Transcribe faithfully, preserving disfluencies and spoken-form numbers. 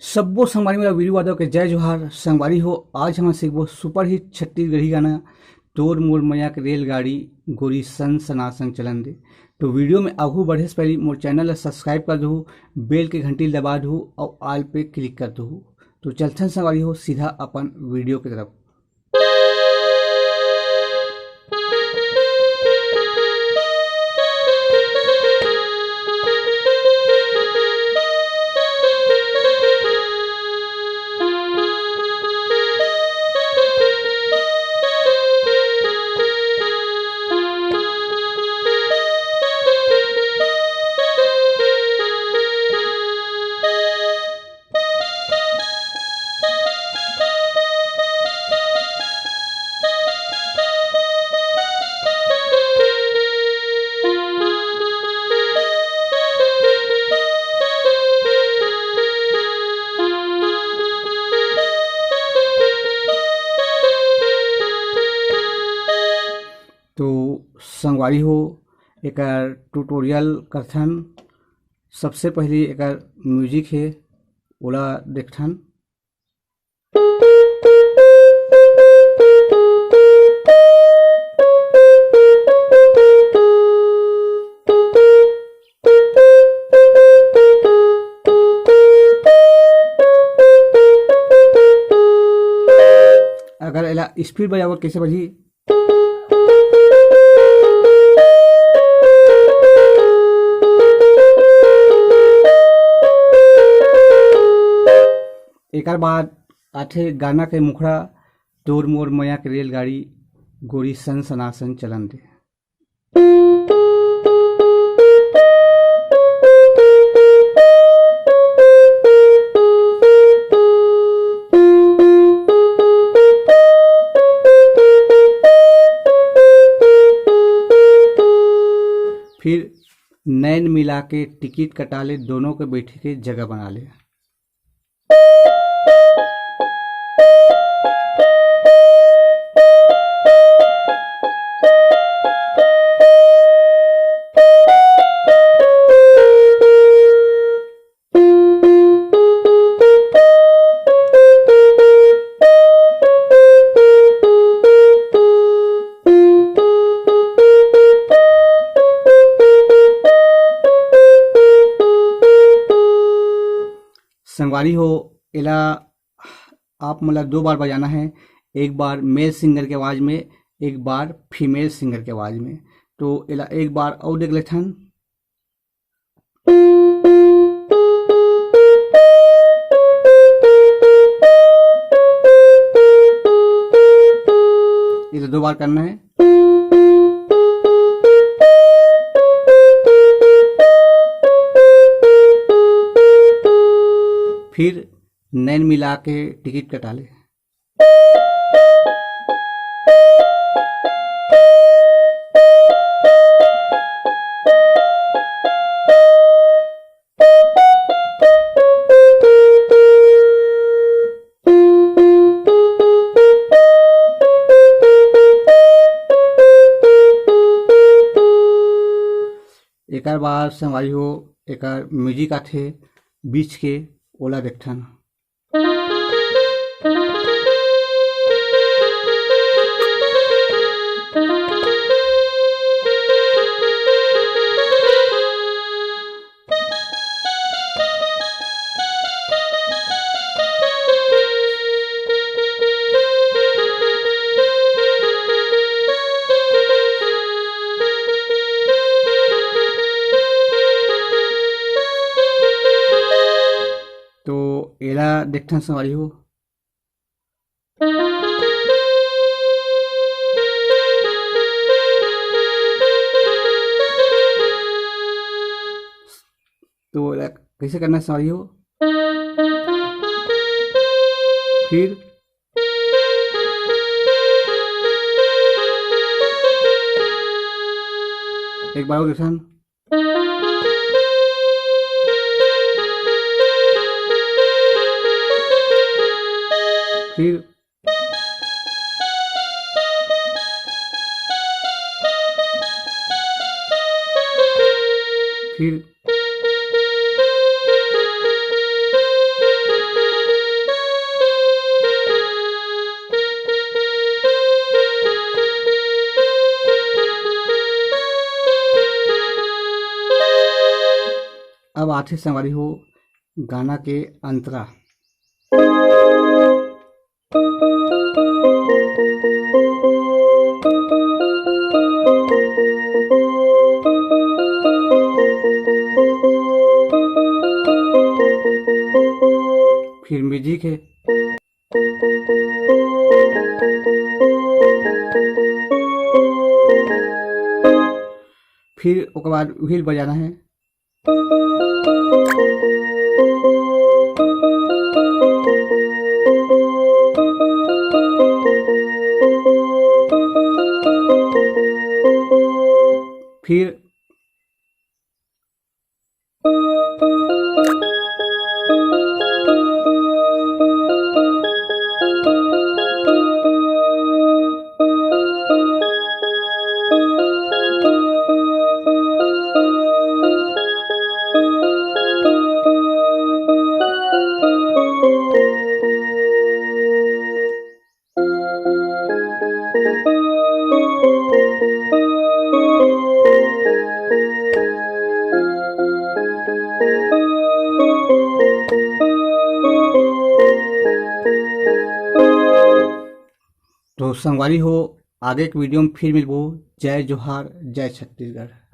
सब्बो संगवारी मन ला वीरू यादव के जय जोहार। संगवारी हो, आज हमन सीखबो सुपरहिट छत्तीसगढ़ी गाना तोर मोर मया के रेलगाड़ी, गोरी सन सनासन चलन दे। तो वीडियो में आगू बढ़े से पहले मोर चैनल ला सब्सक्राइब कर दहू, बेल के घंटी ला दबा दहू और ऑल पे क्लिक कर दहू। तो चलथन संगवारी हो सीधा अपन वीडियो की तरफ। तो संगवारी हो, एकर ट्यूटोरियल करथन। सबसे पहले एकर म्यूजिक हे, ओला देखथन। अगर एला स्पीड बजाबो, कैसे बजी? एकर बाद आथे गाना के मुखड़ा, तोर मोर मया के रेलगाड़ी, गोरी सन सनासन चलन दे। फिर नैन मिला के टिकट कटा ले, दोनों के बैठे के जगह बना ले। संगवारी हो, एला आप मन ला दो बार बजाना है, एक बार मेल सिंगर के आवाज में, एक बार फीमेल सिंगर के आवाज में। तो एला एक बार अउ देख लेथन। एला दो बार करना है। फिर नैन मिला के टिकट कटा ले। एकर बाद संगवारी हो, एकर म्यूजिक आथे बीच के, ओला देखथन। तो एला देखथन संगवारी हो। तो एला कैसे करना है संगवारी हो? फिर एक बार और देखथन। फिर फिर अब आथे संगवारी हो गाना के अंतरा। फिर म्यूजिक है। फिर ओकर बाद व्हील बजाना है। फिर तो संगवारी हो, आगे के वीडियो में फिर मिलबो। जय जोहार, जय छत्तीसगढ़।